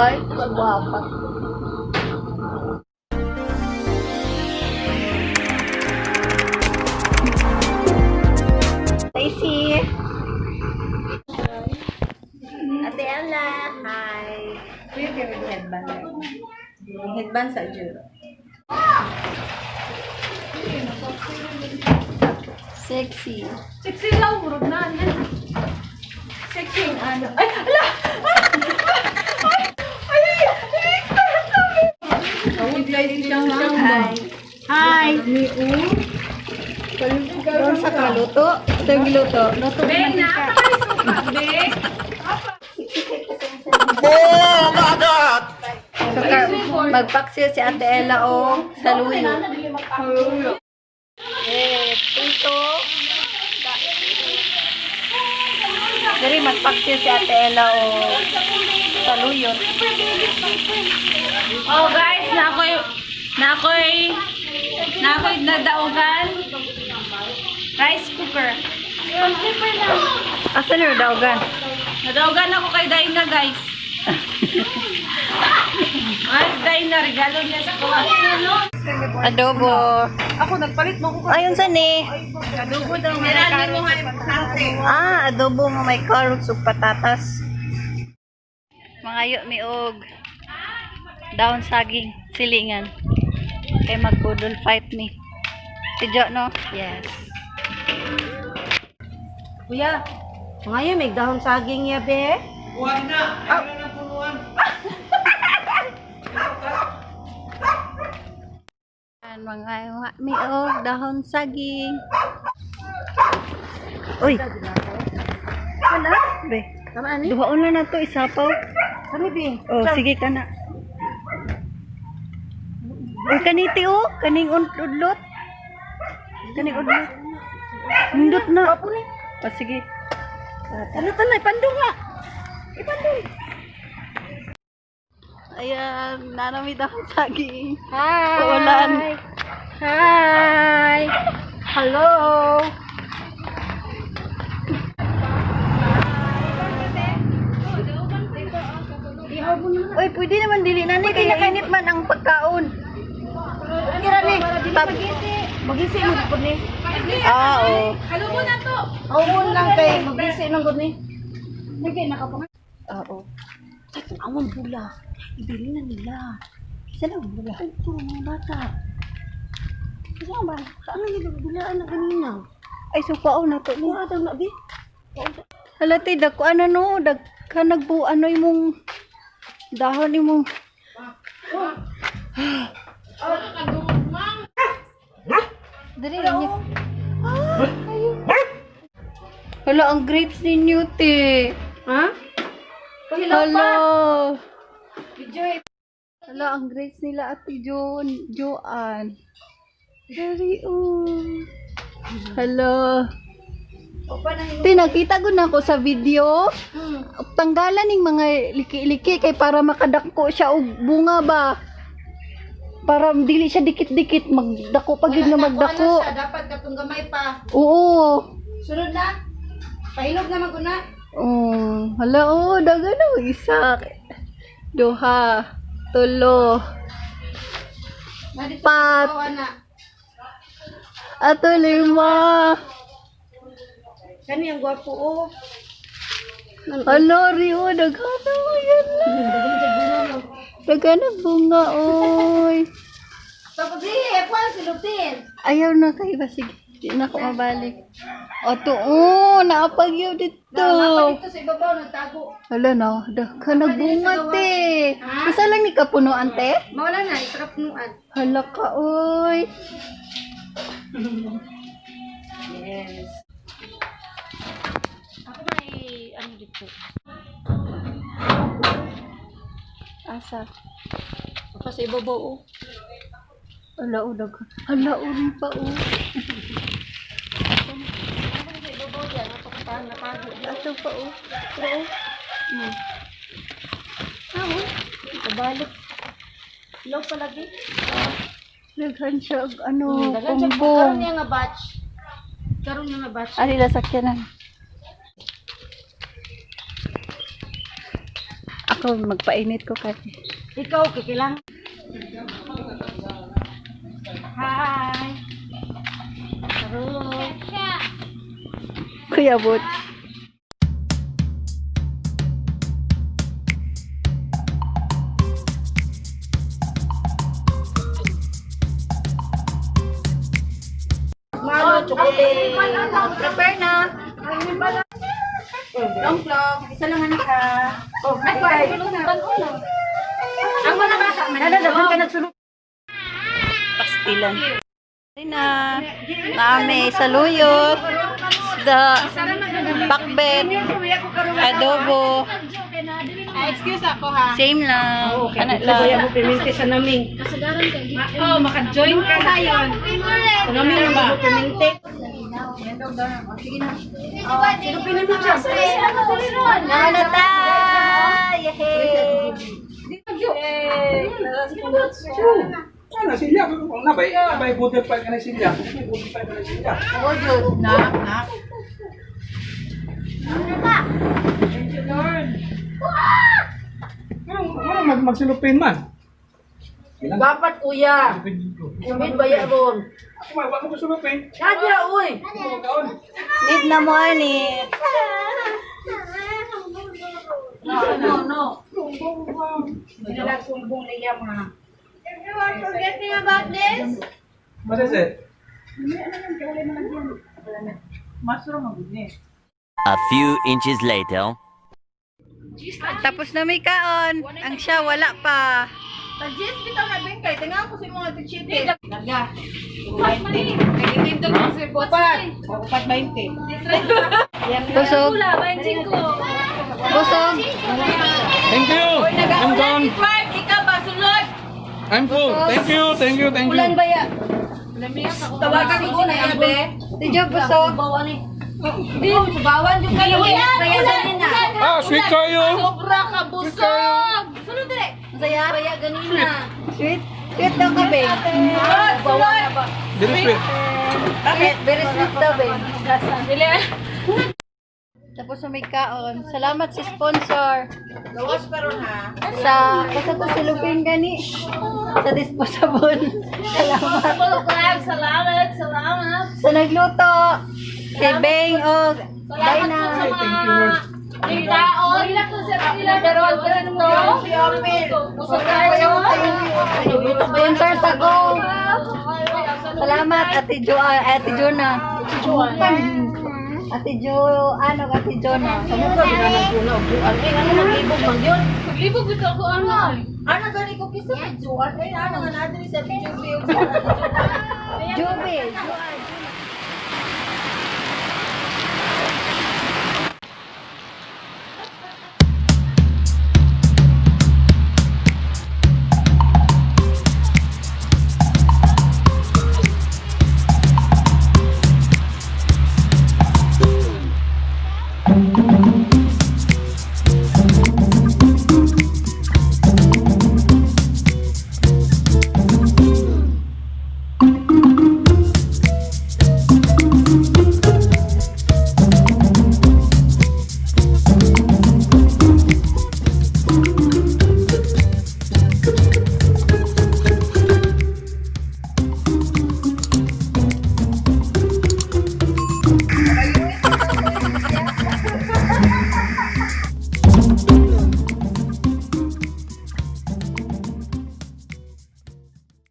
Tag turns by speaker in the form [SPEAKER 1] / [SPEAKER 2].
[SPEAKER 1] Ay, guwapa. Stacy. Ate Ella, hi.
[SPEAKER 2] Kuya, kaya may headband. Headband sa Juro.
[SPEAKER 1] Sexy.
[SPEAKER 2] Sexy lang, murag na. Ano? Sexy yung ano. Ay, ala! Ay! Ay! Ay!
[SPEAKER 1] Hi. Doon sa kaluto. Ito yung giluto. Luto
[SPEAKER 2] Beng, nakakasuka, Beng!
[SPEAKER 3] Oh my God!
[SPEAKER 1] So, magpaksiw si Ate Ella o sa luyo. Eh, tito. Dari magpaksiw si Ate Ella o sa luyo.
[SPEAKER 2] Oh guys, na ako'y nadaugan. Rice cooker. Paper lang.
[SPEAKER 1] Asa na daw gan?
[SPEAKER 2] Nadaugan ako kay Daina, guys. Ay, Daina, regalo niya sa kuha.
[SPEAKER 1] Adobo.
[SPEAKER 2] Ako, nagpalit mo ko.
[SPEAKER 1] Ayun sa ni.
[SPEAKER 2] Adobo daw. Meron mo
[SPEAKER 1] Ah, adobo nga may carrots ug patatas. Mangayo mi og daon saging silingan. Kay magbudol fight mi. Si Jo, no? Yes.
[SPEAKER 4] Kuya, ngayon may dahon saging ya, be.
[SPEAKER 3] Buwan na! Ayaw na ng punuan!
[SPEAKER 1] Yan, mangayo mi og dahon saging. Uy. Wala, be.
[SPEAKER 4] Tama ani?
[SPEAKER 1] Duhaon na nato isapaw.
[SPEAKER 4] Kami, be.
[SPEAKER 1] Oh, sige ka na. Uy, kaniti oh, kaning udlot. Kaning udlot. Indot na. Oh, sige.
[SPEAKER 4] Ano to na? Ipandong nga. Ipandong.
[SPEAKER 1] Ayan, nanami dahon saging.
[SPEAKER 4] Hi.
[SPEAKER 1] Sa ulan.
[SPEAKER 4] Hi. Hello.
[SPEAKER 1] Uy, pwede naman dili na ni kaya init man ang pagkaon.
[SPEAKER 4] Kira ni.
[SPEAKER 1] Tab
[SPEAKER 4] Magisi mo gud ni.
[SPEAKER 1] Ah, oo.
[SPEAKER 2] Halubo na to.
[SPEAKER 4] Awon lang kay magisi nang gud ni. Nagay nakapang.
[SPEAKER 1] Oo.
[SPEAKER 4] Awon bula. Ibili na nila.
[SPEAKER 1] Saan ang bula?
[SPEAKER 4] Ito mga bata. Kasi ba? Ano yung bulaan na kanina?
[SPEAKER 1] Ay, supaon na to ni.
[SPEAKER 4] Wala daw na, be.
[SPEAKER 1] Hala, te, dagko ano no, dagka nagbu ano imong dahon imong. Dali niya. Ah, ayun. Hala, ang grapes ninyo, te.
[SPEAKER 4] Ha?
[SPEAKER 1] Hala. Hala, ang grapes nila, Ate John, Joanne. Dari, oh. Hala. Te, nakita ko na ako sa video. Tanggalan ning mga liki-liki kay para makadako siya og bunga ba. Para dili siya dikit-dikit, magdako pa gyud nga magdako.
[SPEAKER 4] Siya, dapat katong gamay pa.
[SPEAKER 1] Oo.
[SPEAKER 4] Sunod na. Pahilog na man na.
[SPEAKER 1] Oh, hala oh, daga na mo isa. Duha, tulo,
[SPEAKER 4] Nadito
[SPEAKER 1] pat,
[SPEAKER 4] na.
[SPEAKER 1] ato lima.
[SPEAKER 4] Kani ang gwapo oh.
[SPEAKER 1] Hala, Rio, daghana mo yan na. Daghana bunga, oy.
[SPEAKER 4] Tapos eh, kuan si Lupin.
[SPEAKER 1] Ayaw na kayo ba? Sige, di na ako mabalik. Ato, oh, naapagyaw dito.
[SPEAKER 4] Dito sa ibabaw nagtago.
[SPEAKER 1] Hala na, daghan na bunga, te. Isa lang ni kapunuan, te?
[SPEAKER 4] Mawala na isa ka punuan.
[SPEAKER 1] Hala ka, oy.
[SPEAKER 4] Yes. Ako may ano dito.
[SPEAKER 1] Asa?
[SPEAKER 4] Ako sa ibabaw oh.
[SPEAKER 1] Hala, oh, daghan. Hala, uri pa, oh.
[SPEAKER 4] Ako sa ibabaw diyan ato pa natago.
[SPEAKER 1] Ato pa, oh. Pero, oh.
[SPEAKER 4] Ah, oh. Kabalik. Ilaw palagi.
[SPEAKER 1] Daghan siya, og ano,
[SPEAKER 4] Daghan siya karon
[SPEAKER 1] kumbong.
[SPEAKER 4] niya nga batch. Karon niya nga batch.
[SPEAKER 1] Ari, lasakyanan. Ako, magpainit ko kasi.
[SPEAKER 4] Ikaw, kikilang. Hi. Hello.
[SPEAKER 1] Kuya Boots.
[SPEAKER 4] Malo, chocolate.
[SPEAKER 1] Prepare na.
[SPEAKER 4] Long long. Isa lang anak ha. Oh, ay, ang mga bata, manadadagan ka nagsulod.
[SPEAKER 1] Pastilan. Ay na. Nami, saluyot. Isda. Pakbet. Adobo.
[SPEAKER 2] Excuse ako ha.
[SPEAKER 1] Same lang. Ano lang.
[SPEAKER 4] Piminti sa naming.
[SPEAKER 2] Oh, maka-join ka tayo.
[SPEAKER 4] Sa naming ba? Piminti.
[SPEAKER 1] Nana ta! Yehey!
[SPEAKER 3] Ano, silya. Nabay, nabay, butterfly ka na silya. Butterfly ka na silya. Ano, ano magsilupin man?
[SPEAKER 4] Dapat kuya. Umid ba ya ron?
[SPEAKER 3] Ako, wala mo sulupin.
[SPEAKER 4] Nadya, uy.
[SPEAKER 1] Need na mo ani.
[SPEAKER 4] No, no, no. Sumbong niya mga.
[SPEAKER 2] Everyone forgetting about this?
[SPEAKER 3] What is it?
[SPEAKER 5] A few inches later.
[SPEAKER 1] Tapos na may kaon. Ang siya wala pa.
[SPEAKER 2] Tagis, bitaw na bingkay. Tinga ko sa mga tichite.
[SPEAKER 4] Upat 20.
[SPEAKER 1] Busog. Busog.
[SPEAKER 3] Thank you. I'm gone.
[SPEAKER 2] Ikaw ba, sulod?
[SPEAKER 3] I'm full. Thank you, thank you, thank you.
[SPEAKER 1] Ulan ba ya?
[SPEAKER 2] Tawagan ko na yan, be.
[SPEAKER 1] Tidyo busog.
[SPEAKER 2] Di, subawan yung kayo. Ulan, ulan,
[SPEAKER 3] Ah, sweet kayo.
[SPEAKER 2] Sobra ka busog. Sulod dire.
[SPEAKER 1] Masaya? Kaya ganina. Sweet? Sweet daw ka, babe.
[SPEAKER 2] Sulod, sulod.
[SPEAKER 3] Very sweet.
[SPEAKER 1] Sweet, very sweet daw, babe.
[SPEAKER 2] Dili.
[SPEAKER 1] Tapos na may kaon. Salamat sa sponsor.
[SPEAKER 4] Gawas pa ron ha.
[SPEAKER 1] Sa, basta to silupin gani. Sa disposable. Salamat.
[SPEAKER 2] Salamat, salamat.
[SPEAKER 1] Sa nagluto. Kay Beng og
[SPEAKER 2] Salamat
[SPEAKER 1] Dina.
[SPEAKER 2] po sa mga tao. Busog tayo.
[SPEAKER 1] Sponsor sa Go. Salamat Ate Jo, Ate Jonah. Ate Jo, ano Ate Jonah.
[SPEAKER 4] Eh, ano maglibog man yun?
[SPEAKER 2] Paglibog ito ako ano.
[SPEAKER 4] Ano gani ko kisa may juan? Eh, ano nga natin sa video
[SPEAKER 1] Juby. Joan.